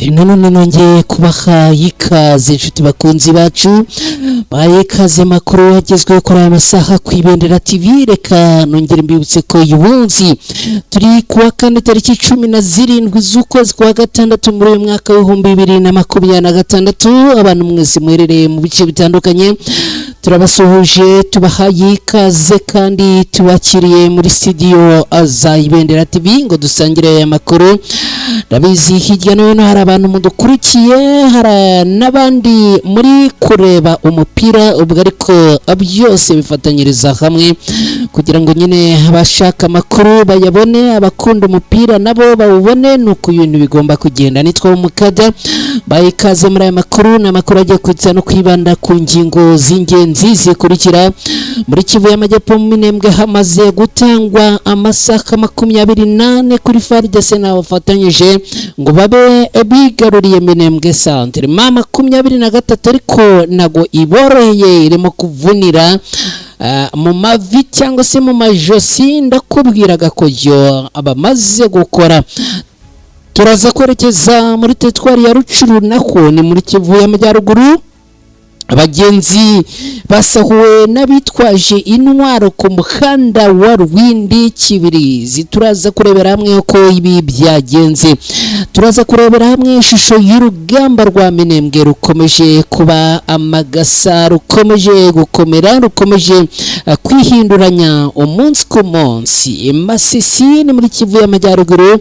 Nanone nongeye kubaha ikaze, inshuti bakunzi bacu, bahaye ikaze makuru agezweho kuri aya masaha ku Ibendera TV. Reka nongere mbibutse ko uyu munsi turi kuwa kane, tariki 17 z'ukwezi kwa gatandatu muri uyu mwaka w'2026. Abantu mwese muherereye mu bice bitandukanye, turabasuhuje, tubahaye ikaze kandi tubakiriye muri studio za Ibendera TV ngo dusangire aya makuru. Ndabizi hirya no hino hari abantu mudukurikiye, hari n'abandi muri kureba umupira ubwo, ariko byose bifatanyiriza hamwe kugira ngo nyine abashaka amakuru bayabone, abakunda umupira nabo bawubone, nuko ibintu bigomba kugenda. Nitwa Umukada, baye ikaze muri aya makuru. Ni amakuru agiye kwitsa no kwibanda ku ngingo z'ingenzi zikurikira: muri Kivu y'Amajyepfo mu Minembwe hamaze gutangwa amasaha 24 kuri FARDC n'abafatanyije ngo babe bigaruriye Minembwe centre. M23 ariko ntago iboroheye, irimo kuvunira mu mavi cyangwa se mu majosi. Ndakubwiraga ko yo abamaze gukora. Turaza kwerekeza muri teritwari ya Rucuru, naho ni muri Kivu y'Amajyaruguru. Abagenzi basahuwe n'abitwaje intwaro ku muhanda wa Rwindi Kibirizi. Turaza kurebera hamwe uko ibi byagenze. Turaza kurebera hamwe ishusho y'urugamba rwa Minembwe rukomeje kuba amagasa, rukomeje gukomera, rukomeje kwihinduranya umunsi ku munsi. Masisi ni muri Kivu y'Amajyaruguru,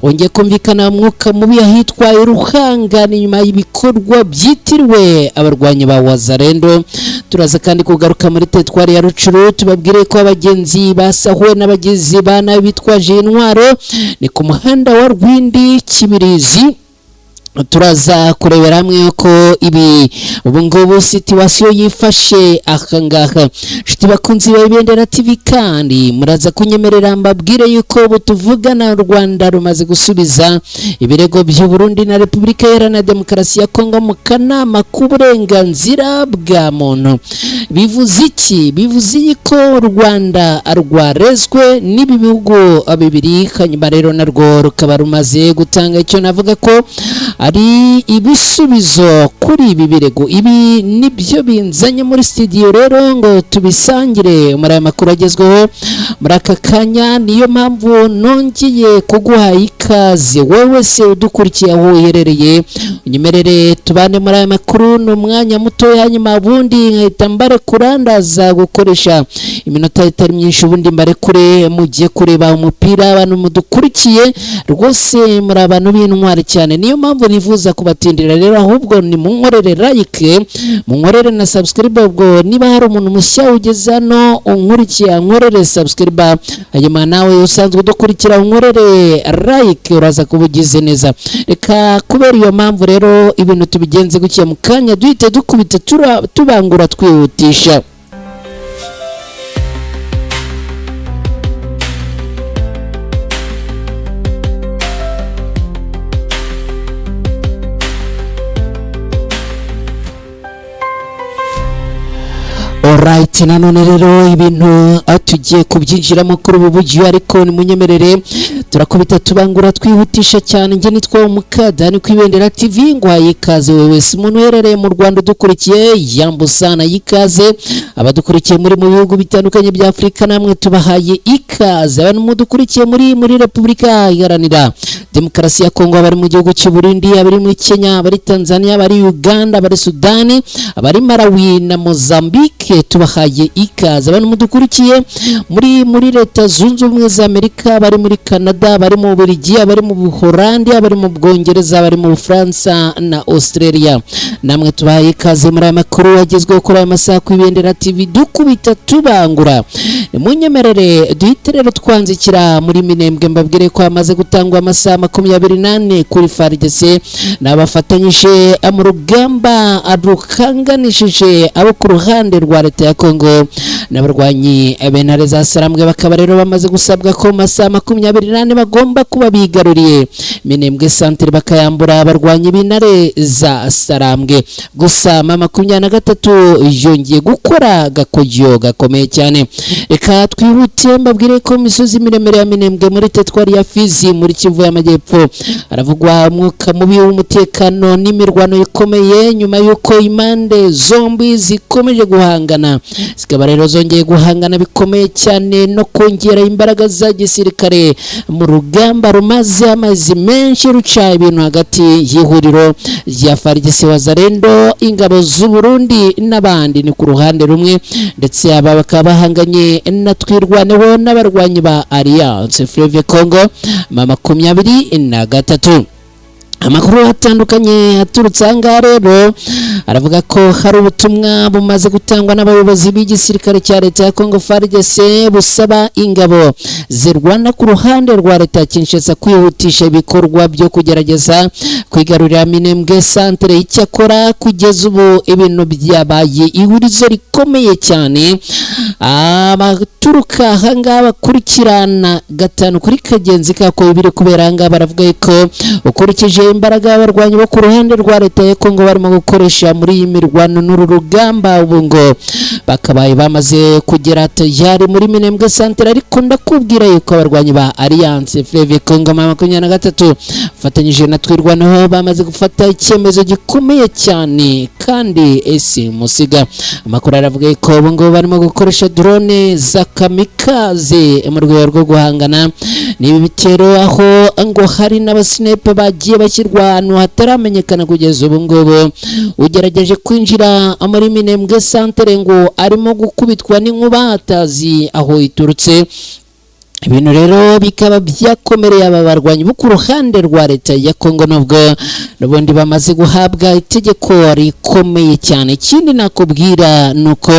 wongeye kumvikana umwuka mubi ahitwa Ruhanga, ni nyuma y'ibikorwa byitiriwe abarwanyi ba Wazalendo. Turaza kandi kugaruka muri teritwari ya Rucuru, tubabwire ko abagenzi basahuwe n'abagizi ba nabi bitwaje intwaro, ni ku muhanda wa Rwindi Kibirizi. Turaza kurebera hamwe ko ibi ubu ngubu situation yifashe ahangaha. Nshuti bakunzi ba Ibendera TV, kandi muraza kunyemerera mbabwire yuko ubu tuvugana u Rwanda rumaze gusubiza ibirego by'u Burundi na Repubulika Iharanira Demokarasi ya Kongo mu kanama k'uburenganzira bwa muntu. Bivuze iki? Bivuze ko u Rwanda rwarezwe n'ibi bihugu bibiri, hanyuma rero narwo rukaba rumaze gutanga icyo navuga ko ari ibisubizo kuri ibi birego. Ibi nibyo binzanye muri studio rero ngo tubisangire muri aya makuru agezweho muri aka kanya. Niyo mpamvu nongeye kuguha ikaze wowe se udukurikiye aho uherereye, unyemerere tubane muri aya makuru. Ni umwanya muto, hanyuma ubundi nkahita mbarekura, ndaza gukoresha iminota itari myinshi ubundi mbarekure mugiye kureba umupira. Abantu mudukurikiye rwose muri abantu b'intwari cyane, niyo mpamvu nifuza kubatindira rero, ahubwo ni munkorere like, munkorere na subscribe. Ubwo niba hari umuntu mushya ugeze hano unkurikiye, ankorere subscribe, hanyuma nawe usanzwe udukurikira unkorere like, uraza kuba ugize neza. Reka kubera iyo mpamvu rero ibintu tubigenze gutya, mu kanya duhite dukubita tubangura twihutisha. Alright, nanone rero ibintu tugiye kubyinjiramo kuri ubu buryo, ariko nimunyemerere turakubita tubangura twihutisha cyane. Njye nitwa Umukada, ni ku Ibendera TV. Ngwaye ikaze wewe wese umuntu uherereye mu Rwanda udukurikiye, yambusana yikaze. Abadukurikiye muri mu bihugu bitandukanye bya Afurika, namwe tubahaye ikaze. Abantu mudukurikiye muri Repubulika Iharanira Demokarasi ya Kongo, abari mu gihugu cy'u Burundi, abari muri Kenya, abari Tanzania, abari Uganda, abari Sudani, abari Malawi na Mozambique, tubahaye ikaze. Abantu mudukurikiye muri Leta Zunze Ubumwe za Amerika, bari muri Canada, bari mu Bubiligi, abari mu Buholandi, abari mu Bwongereza, abari mu Bufaransa na Australia, namwe tubahaye ikaze muri aya makuru agezweho kuri aya masaha ku Ibendera TV. Dukubita tubangura, munyemerere duhite rero twanzikira muri Minembwe, mbabwire ko hamaze gutangwa amasaha 24 kuri FARDC n'abafatanyije mu rugamba rukanganishije abo ku ruhande rwa rwa leta ya Kongo n'abarwanyi b'intare za Sarambwe bakaba rero bamaze gusabwa ko mu masaha 24 bagomba kuba bigaruriye Minembwe Centre, bakayambura abarwanyi b'intare za Sarambwe. Gusa M23 yongeye gukora agakoryo gakomeye cyane. Reka twihute mbabwire ko imisozi miremire ya Minembwe muri teritwari ya Fizi muri Kivu y'Amajyepfo haravugwa umwuka mubi w'umutekano n'imirwano ikomeye, nyuma y'uko impande zombi zikomeje guhangana, zikaba rero zongeye guhangana bikomeye cyane no kongera imbaraga za gisirikare mu rugamba rumaze amezi menshi ruca ibintu hagati y'ihuriro rya FARDC, Wazalendo, ingabo z'u Burundi n'abandi ni ku ruhande rumwe, ndetse aba bakaba bahanganye na Twirwaneho n'abarwanyi ba Alliance Fleuve Congo M23. Amakuru atandukanye aturutse aha ngaha rero aravuga ko hari ubutumwa bumaze gutangwa n'abayobozi b'igisirikare cya leta ya Congo FARDC, busaba ingabo zirwana ku ruhande rwa leta ya Kinshasa kwihutisha ibikorwa byo kugerageza kwigarurira Minembwe Centre. Icyakora kugeza ubu ibintu byabaye ihurizo rikomeye cyane. Abaturuka aha ngaha bakurikirana gatanu kuri kagenzi kako ibiri kubera aha ngaha baravuga ko ukurikije imbaraga abarwanyi bo ku ruhande rwa leta ya Kongo barimo gukoresha muri iyi mirwano n'uru rugamba, ubu ngo bakabaye bamaze kugera tayari muri Minembwe Centre. Ariko ndakubwira yuko abarwanyi ba Alliance Fleuve Congo M23 bafatanyije na Twirwaneho bamaze gufata icyemezo gikomeye cyane kandi ese musiga. Amakuru aravuga ko ubu ngubu barimo gukoresha drone za kamikaze mu rwego rwo guhangana n'ibi bitero, aho ngo hari n'abasinepe bagiye bashyirwa ahantu hataramenyekana kugeza ubu ngubu. Ugerageje kwinjira muri Minembwe Centre ngo arimo gukubitwa n'inkuba atazi aho iturutse. Ibintu rero bikaba byakomereye aba barwanyi bo ku ruhande rwa leta ya Kongo, nubwo n'ubundi bamaze guhabwa itegeko rikomeye cyane. Ikindi nakubwira ni uko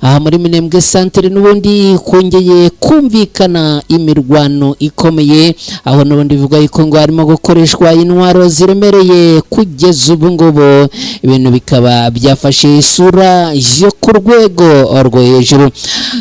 aha muri Minembwe Centre n'ubundi kongeye kumvikana imirwano ikomeye, aho n'ubundi bivugwa yuko ngo harimo gukoreshwa intwaro ziremereye. Kugeza ubu ngubu ibintu bikaba byafashe isura yo ku rwego rwo hejuru.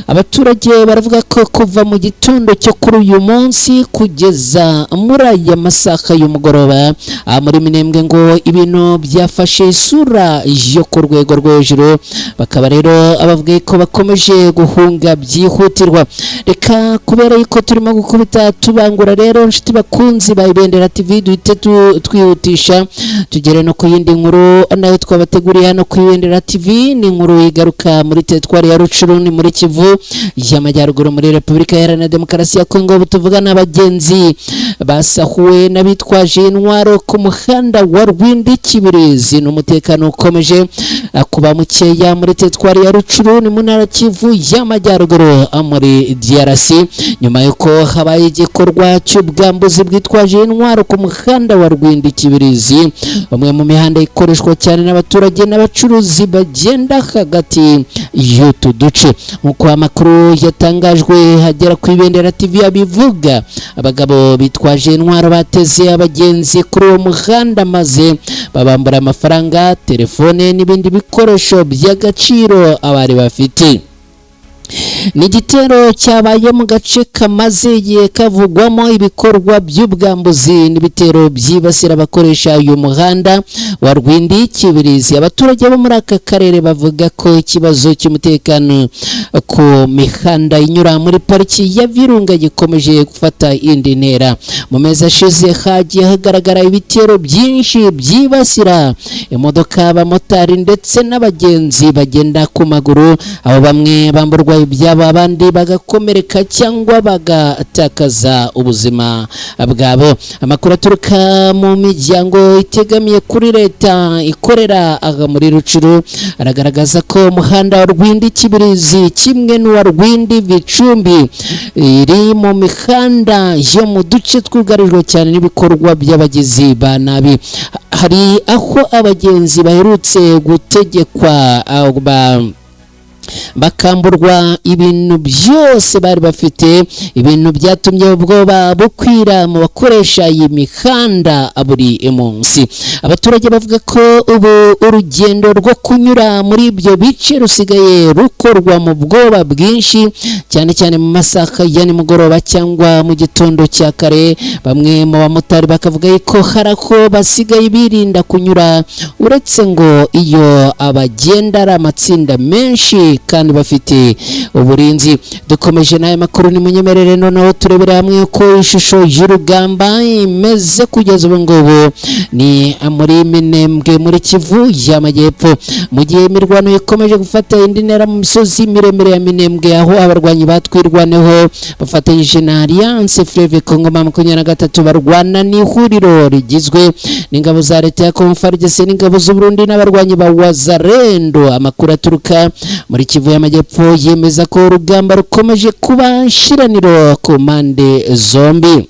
Abaturage baravuga ko kuva mu gitondo cyo kuri uyu munsi kugeza muri aya masaha y'umugoroba aha muri Minembwe ngo ibintu byafashe isura yo ku rwego rwo hejuru, bakaba rero abavuga ko bakomeje guhunga byihutirwa. Reka kubera yuko turimo gukubita tubangura rero, inshuti bakunzi ba Ibendera TV, duhite twihutisha tugere no ku yindi nkuru nayo twabateguriye hano ku Ibendera TV. Ni inkuru igaruka muri teritwari ya Rucuru, ni muri Kivu y'Amajyaruguru muri Repubulika Iharanira Demokarasi ya Kongo. Ubu tuvugana abagenzi basahuwe n'abitwaje intwaro ku muhanda wa Rwindi Kibirizi, n'umutekano ukomeje kuba mukeya muri teritwari ya Rucuru, ni mu ntara Kivu y'Amajyaruguru muri DRC, nyuma y'uko habaye igikorwa cy'ubwambuzi bwitwaje intwaro ku muhanda wa Rwindi Kibirizi, umwe mu mihanda ikoreshwa cyane n'abaturage n'abacuruzi bagenda hagati y'utu duce. Nk'uko amakuru yatangajwe hagera ku Ibendera TV abivuga, abagabo bitwaje intwaro bateze abagenzi kuri uwo muhanda maze babambura amafaranga, telefone n'ibindi bikoresho by'agaciro abari bafite. Ni igitero cyabaye mu gace kamaze igihe kavugwamo ibikorwa by'ubwambuzi n'ibitero byibasira abakoresha uyu muhanda wa Rwindi Kibirizi. Abaturage bo muri aka karere bavuga ko ikibazo cy'umutekano ku mihanda inyura muri pariki ya Virunga gikomeje gufata indi ntera. Mu mezi ashize hagiye hagaragara ibitero byinshi byibasira imodoka, abamotari ndetse n'abagenzi bagenda ku maguru, aho bamwe bamburwa ibyabo, abandi bagakomereka cyangwa bagatakaza ubuzima bwabo. Amakuru aturuka mu miryango itegamiye kuri leta ikorera aha muri Rucuru aragaragaza ko umuhanda wa Rwindi Kibirizi kimwe n'uwa Rwindi Bicumbi iri mu mihanda yo mu duce twugarijwe cyane n'ibikorwa by'abagizi ba nabi. Hari aho abagenzi baherutse gutegekwa Bakamburwa ibintu byose bari bafite, ibintu byatumye ubwoba bukwira mu bakoresha iyi mihanda buri munsi. Abaturage bavuga ko ubu urugendo rwo kunyura muri ibyo bice rusigaye rukorwa mu bwoba bwinshi, cyane cyane mu masaha ya nimugoroba cyangwa mu gitondo cya kare. Bamwe mu bamotari bakavuga ko hari aho basigaye birinda kunyura, uretse ngo iyo abagenda ari amatsinda menshi kandi bafite uburinzi. Dukomeje n'aya makuru, nimunyemerere noneho turebera hamwe uko ishusho y'urugamba imeze kugeza ubu ngubu ni muri Minembwe, muri Kivu y'Amajyepfo. Mu gihe imirwano ikomeje gufata indi ntera mu misozi miremire ya Minembwe, aho abarwanyi batwirwaneho bafatanyije na Alliance Fleuve Congo 23 barwana n'ihuriro rigizwe n'ingabo za leta ya Congo FARDC n'ingabo z'u Burundi n'abarwanyi ba Wazalendo, amakuru aturuka muri Kivu y'Amajyepfo yemeza ko urugamba rukomeje kuba nshiraniro ku mpande zombi.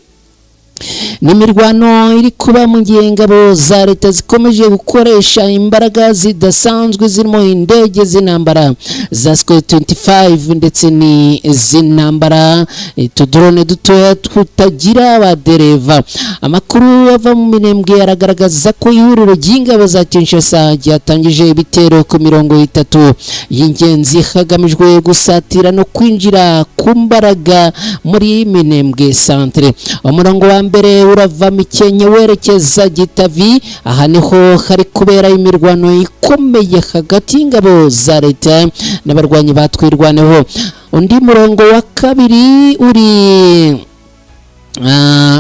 Ni imirwano iri kuba mu gihe ingabo za leta zikomeje gukoresha imbaraga zidasanzwe, zirimo indege z'intambara za Sukhoi 25 ndetse n'iz'intambara, utudrone dutoya tutagira abadereva. Amakuru ava mu Minembwe aragaragaza ko ihuriro ry'ingabo za Kinshasa ryatangije ibitero ku mirongo itatu y'ingenzi, hagamijwe gusatira no kwinjira ku mbaraga muri Minembwe centre. Umurongo wa mbere urava Mikenke werekeza Gitavi. Aha niho hari kubera imirwano ikomeye hagati y'ingabo za leta n'abarwanyi batwirwaneho. Undi murongo wa kabiri uri,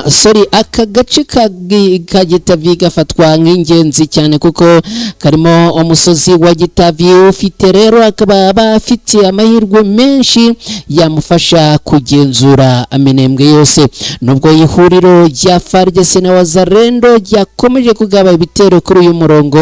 sorry, aka gace ka Gitavi gafatwa nk'ingenzi cyane kuko karimo umusozi wa Gitavi. Ufite rero akaba bafite amahirwe menshi yamufasha kugenzura Minembwe yose. Nubwo ihuriro rya FARDC na Wazalendo ryakomeje kugaba ibitero kuri uyu murongo,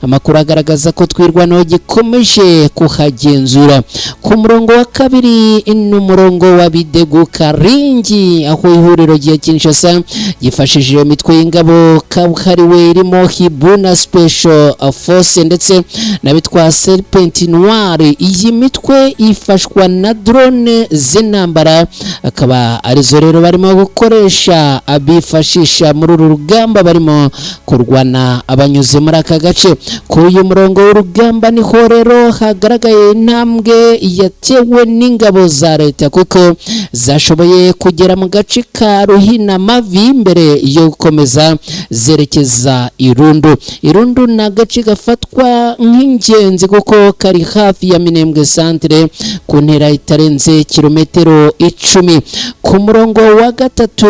amakuru agaragaza ko Twirwanaho gikomeje kuhagenzura. Ku murongo wa kabiri ni umurongo wa Bidegu Karingi, aho ihuriro rya Kinshasa yifashishije imitwe y'ingabo kabuhariwe irimo Hibuna Special Force ndetse n'abitwa Serpent Noir. Iyi mitwe ifashwa na drone z'intambara, akaba arizo rero barimo gukoresha, abifashisha muri uru rugamba barimo kurwana abanyuze muri aka gace. Kuri uyu murongo w'urugamba niho rero hagaragaye intambwe yatewe n'ingabo za leta, kuko zashoboye kugera mu gace ka Ruhinamavi mbere yo gukomeza zerekeza Irundu. Irundu ni agace gafatwa nk'ingenzi kuko kari hafi ya Minembwe centre, ku ntera itarenze kilometero 10. Ku murongo wa gatatu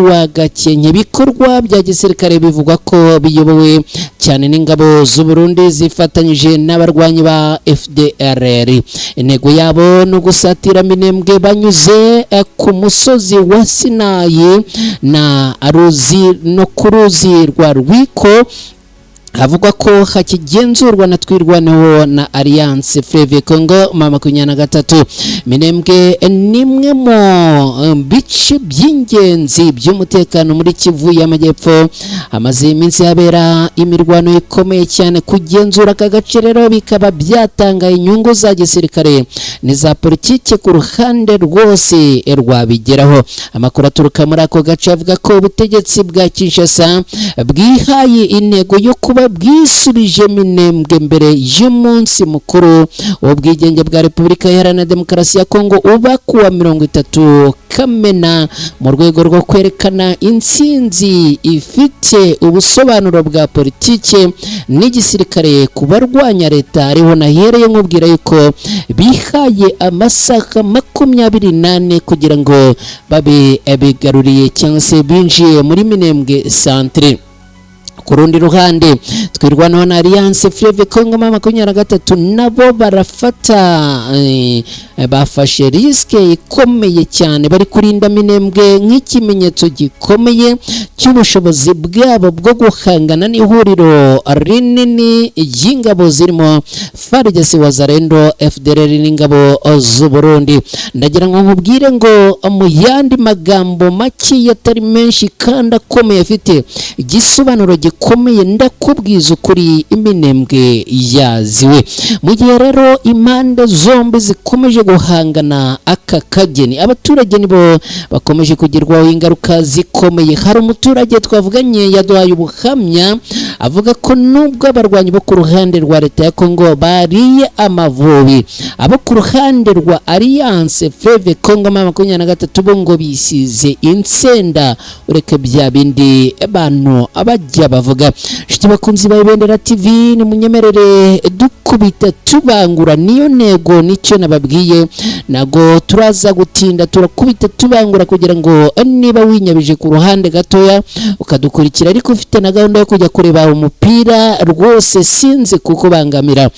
wa Gakenke, ibikorwa bya gisirikare bivugwa ko biyobowe cyane n'ingabo z'u Burundi zifatanyije n'abarwanyi ba FDLR. Intego yabo ni ugusatira Minembwe banyuze ku musozi wa Sinayi na ruzi no ku ruzi rwa Rwiko, havugwa ko hakigenzurwa na Twirwaneho na Alliance Fleuve Congo 23. Minembwe ni imwe mu bice by'ingenzi by'umutekano muri Kivu y'Amajyepfo. Hamaze iminsi habera imirwano ikomeye cyane. Kugenzura aka gace rero bikaba byatanga inyungu za gisirikare n'iza politiki ku ruhande rwose rwabigeraho. Amakuru aturuka muri ako gace avuga ko ubutegetsi bwa Kinshasa bwihaye intego yo kuba bwisubije Minembwe mbere y'umunsi mukuru w'ubwigenge bwa Repubulika Iharanira Demokarasi ya Kongo uba kuwa 30 Kamena, mu rwego rwo kwerekana intsinzi ifite ubusobanuro bwa politike n'igisirikare ku barwanya leta. Ariho nahereye nkubwira yuko bihaye amasaha 24 kugira ngo babe bigaruriye cyangwa se binjiye muri Minembwe centre. Ku rundi ruhande, Twirwanaho na Alliance Fleuve Congo 23 nabo barafata, bafashe risque ikomeye cyane. Bari kurinda Minembwe nk'ikimenyetso gikomeye cy'ubushobozi bwabo bwo guhangana n'ihuriro rinini ry'ingabo zirimo FARDC, Wazalendo, FDLR n'ingabo z'u Burundi. Ndagira ngo nkubwire ngo mu yandi magambo make atari menshi kandi akomeye, afite igisobanuro gikomeye, ndakubwiza ukuri, Iminembwe yaziwe. Mu gihe rero impande zombi zikomeje guhangana aka kageni, abaturage nibo bakomeje kugerwaho ingaruka zikomeye. Hari umuturage twavuganye yaduhaye ubuhamya, avuga ko nubwo abarwanyi bo ku ruhande rwa leta ya Kongo bariye Amavubi, abo ku ruhande rwa Alliance Fleuve Congo M23 bo ngo bisize insenda, ureke bya bindi abantu bajya bavuga. Inshuti bakunzi ba Ibendera TV, nimunyemerere dukubita tubangura, niyo ntego, nicyo nababwiye. Ntago turaza gutinda, turakubita tubangura kugira ngo niba winyabije ku ruhande gatoya ukadukurikira, ariko ufite na gahunda yo kujya kureba umupira, rwose sinzi kukubangamira.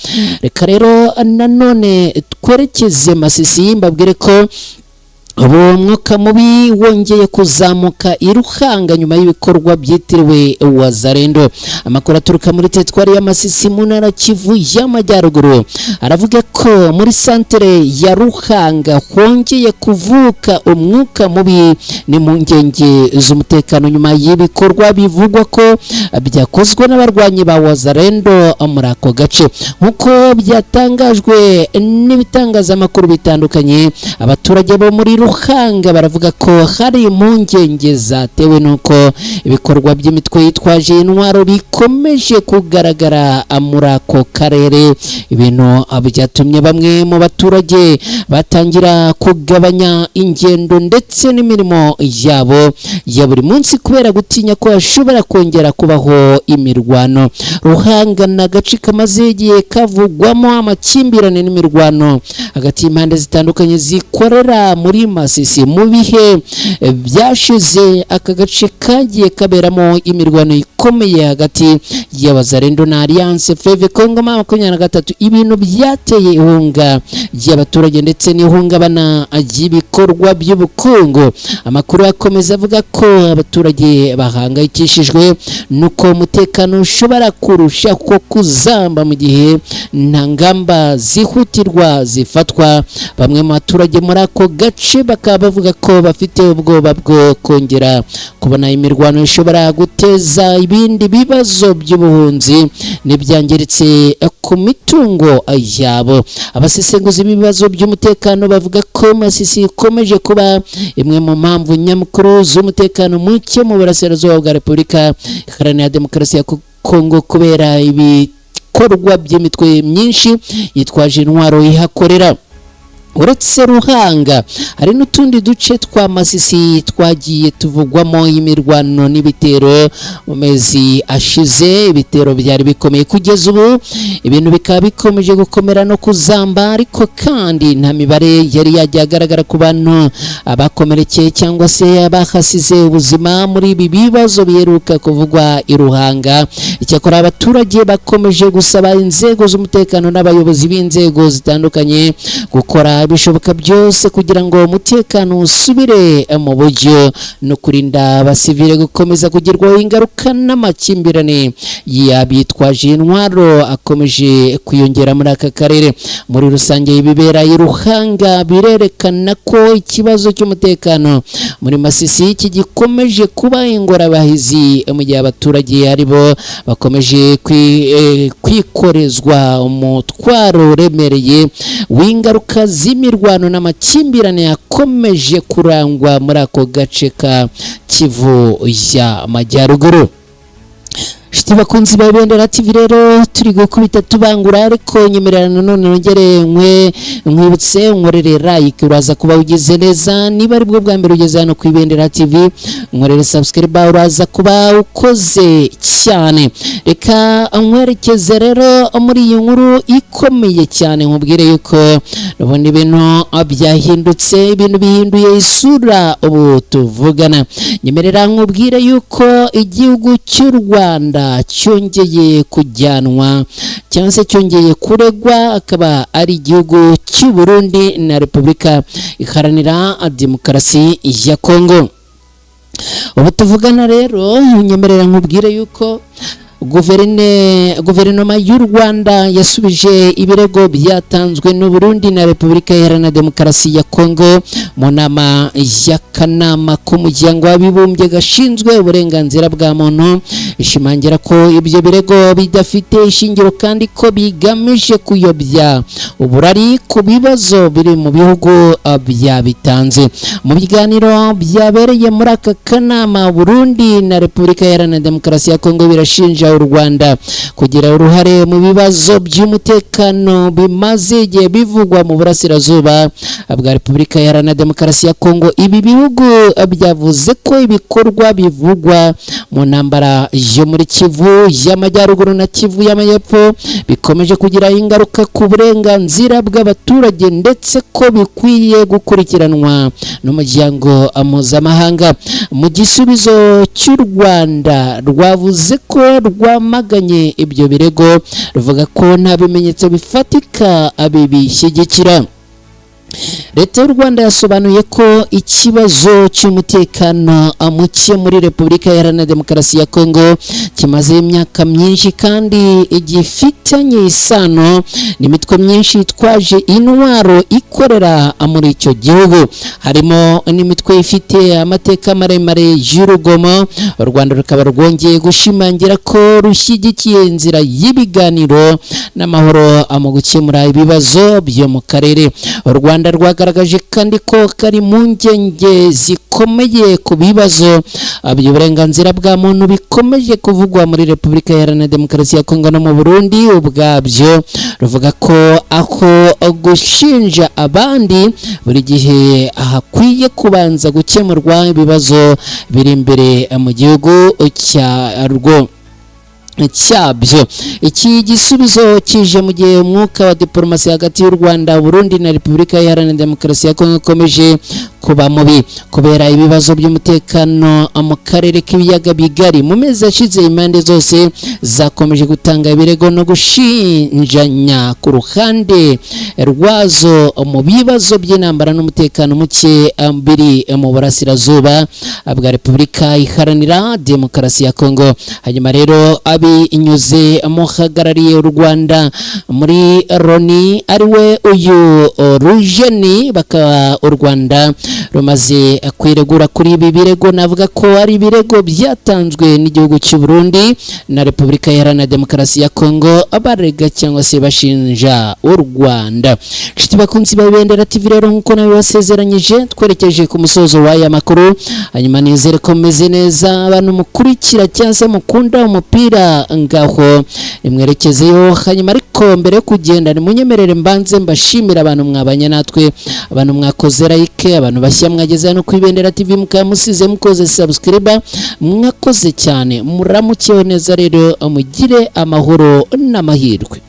Reka rero nanone twerekeze Masisi, mbabwire ko ubu mwuka mubi wongeye kuzamuka i Ruhanga nyuma y'ibikorwa byitiriwe Wazalendo. Amakuru aturuka muri teritwari ya Masisi mu ntara Kivu y'Amajyaruguru aravuga ko muri santere ya Ruhanga hongeye kuvuka umwuka mubi n'impungenge z'umutekano nyuma y'ibikorwa bivugwa ko byakozwe n'abarwanyi ba Wazalendo muri ako gace. Nk'uko byatangajwe n'ibitangazamakuru bitandukanye, abaturage bo muri Ruhanga baravuga ko hari impungenge zatewe n'uko ibikorwa by'imitwe yitwaje intwaro bikomeje kugaragara muri ako karere, ibintu byatumye bamwe mu baturage batangira kugabanya ingendo ndetse n'imirimo yabo ya buri munsi kubera gutinya ko hashobora kongera kubaho imirwano. Ruhanga ni agace kamaze igihe kavugwamo amakimbirane n'imirwano hagati y'impande zitandukanye zikorera muri Masisi. Mu bihe byashize, aka gace kagiye kaberamo imirwano ikomeye hagati y'Abazalendo na Alliance Fleuve Congo M23, ibintu byateye ihunga ry'abaturage ndetse n'ihungabana ry'ibikorwa by'ubukungu. Amakuru akomeza avuga ko abaturage bahangayikishijwe nuko umutekano ushobora kurushaho kuzamba mu gihe nta ngamba zihutirwa zifatwa. Bamwe mu baturage muri ako gace bakaba bavuga ko bafite ubwoba bwo kongera kubona imirwano ishobora guteza ibindi bibazo by'ubuhunzi n'ibyangiritse ku mitungo yabo. Abasesenguzi b'ibibazo by'umutekano bavuga ko Masisi ikomeje kuba imwe mu mpamvu nyamukuru z'umutekano muke mu burasirazuba bwa Repubulika Iharanira Demokarasi ya Kongo, kubera ibikorwa by'imitwe myinshi yitwaje intwaro ihakorera. Uretse Ruhanga, hari n'utundi duce twa Masisi twagiye tuvugwamo imirwano n'ibitero mu mezi ashize. Ibitero byari bikomeye, kugeza ubu ibintu bikaba bikomeje gukomera no kuzamba, ariko kandi nta mibare yari yajya agaragara ku bantu abakomerekeye cyangwa se abahasize ubuzima muri ibi bibazo biheruka kuvugwa i Ruhanga. Icyakora abaturage bakomeje gusaba inzego z'umutekano n'abayobozi b'inzego zitandukanye gukora ibishoboka byose kugira ngo umutekano usubire mu buryo no kurinda abasivile gukomeza kugirwaho ingaruka n'amakimbirane y'abitwaje intwaro akomeje kwiyongera muri aka karere. Muri rusange, ibibera i Ruhanga birerekana ko ikibazo cy'umutekano muri Masisi iki gikomeje kuba ingorabahizi, mu gihe abaturage aribo bakomeje kwikorezwa umutwaro uremereye w'ingaruka z'imirwano n'amakimbirane yakomeje kurangwa muri ako gace ka Kivu y'Amajyaruguru. Inshuti bakunzi ba Ibendera TV rero, turi gukubita tubangura, ariko nyemerera nanone nongere nkwe nkwibutse nkorere like, uraza kuba ugize neza. Niba ari bwo bwa mbere ugeze hano ku Ibendera TV, nkorere subscribe, uraza kuba ukoze cyane. Reka nkwerekeze rero muri iyi nkuru ikomeye cyane, nkubwire yuko ubundi ibintu byahindutse, ibintu bihinduye isura ubu tuvugana. Nyemerera nkubwire yuko igihugu cy'u Rwanda cyongeye kujyanwa cyangwa se cyongeye kuregwa, akaba ari igihugu cy'u Burundi na Repubulika Iharanira Demokarasi ya Kongo. Ubu tuvugana rero, nyemerera nkubwire yuko Guverinoma y'u Rwanda yasubije ibirego byatanzwe n'u Burundi na Repubulika Iharanira Demokarasi ya Kongo mu nama y'akanama k'umuryango w'abibumbye gashinzwe uburenganzira bwa muntu, ishimangira ko ibyo birego bidafite ishingiro kandi ko bigamije kuyobya uburari ku bibazo biri mu bihugu byabitanze. Mu biganiro byabereye muri aka kanama, Burundi na Repubulika Iharanira Demokarasi ya Kongo birashinja u Rwanda kugira uruhare mu bibazo by'umutekano bimaze igihe bivugwa mu burasirazuba bwa Repubulika Iharanira Demokarasi ya Kongo. Ibi bihugu byavuze ko ibikorwa bivugwa mu ntambara yo muri Kivu y'Amajyaruguru na Kivu y'Amajyepfo bikomeje kugira ingaruka ku burenganzira bw'abaturage, ndetse ko bikwiye gukurikiranwa n'umuryango mpuzamahanga. Mu gisubizo cy'u Rwanda, rwavuze ko rwamaganye ibyo birego, ruvuga ko nta bimenyetso bifatika bibishyigikira. Leta y'u Rwanda yasobanuye ko ikibazo cy'umutekano muke muri Repubulika Iharanira Demokarasi ya Kongo kimaze imyaka myinshi kandi gifitanye isano n'imitwe myinshi yitwaje intwaro ikorera muri icyo gihugu, harimo n'imitwe ifite amateka maremare y'urugomo. U Rwanda rukaba rwongeye gushimangira ko rushyigikiye inzira y'ibiganiro n'amahoro mu gukemura ibibazo byo mu karere. U Rwanda rwagaragaje kandi ko kari impungenge zikomeye ku bibazo by'uburenganzira bwa muntu bikomeje kuvugwa muri Repubulika Iharanira Demokarasi ya Kongo no mu Burundi ubwabyo, ruvuga ko aho gushinja abandi buri gihe hakwiye kubanza gukemurwa ibibazo biri imbere mu gihugu cyarwo cyabyo. Iki gisubizo kije mu gihe umwuka wa diplomasi hagati y'u Rwanda, Burundi na Repubulika Iharanira Demokarasi ya Kongo ukomeje kuba mubi kubera ibibazo by'umutekano mu karere k'ibiyaga bigari. Mu mezi ashize, impande zose zakomeje gutanga ibirego no gushinjanya ku ruhande rwazo mu bibazo by'intambara n'umutekano muke biri mu burasirazuba bwa Repubulika Iharanira Demokarasi ya Kongo. Hanyuma rero, abinyuze muhagarariye u Rwanda muri Loni, ariwe uyu Rujeni, bakaba u Rwanda rumaze kwiregura kuri ibi birego. Navuga ko ari ibirego byatanzwe n'igihugu cy'u Burundi na Repubulika Iharanira Demokarasi ya Kongo, barega cyangwa se bashinja u Rwanda. Inshuti bakunzi ba Ibendera TV rero, nkuko nabibasezeranyije, twerekeje ku musozo w'aya makuru. Hanyuma nizere ko mumeze neza, abantu mukurikira cyangwa se mukunda umupira, ngaho nimwerekezeyo. Hanyuma ariko mbere yo kugenda, nimunyemerere mbanze mbashimira abantu mwabanye natwe, abantu mwakoze like, abantu bashya mwageze hano ku Ibendera TV mukaba musize mukoze subscribe, mwakoze cyane. Muramukeho neza rero, mugire amahoro n'amahirwe.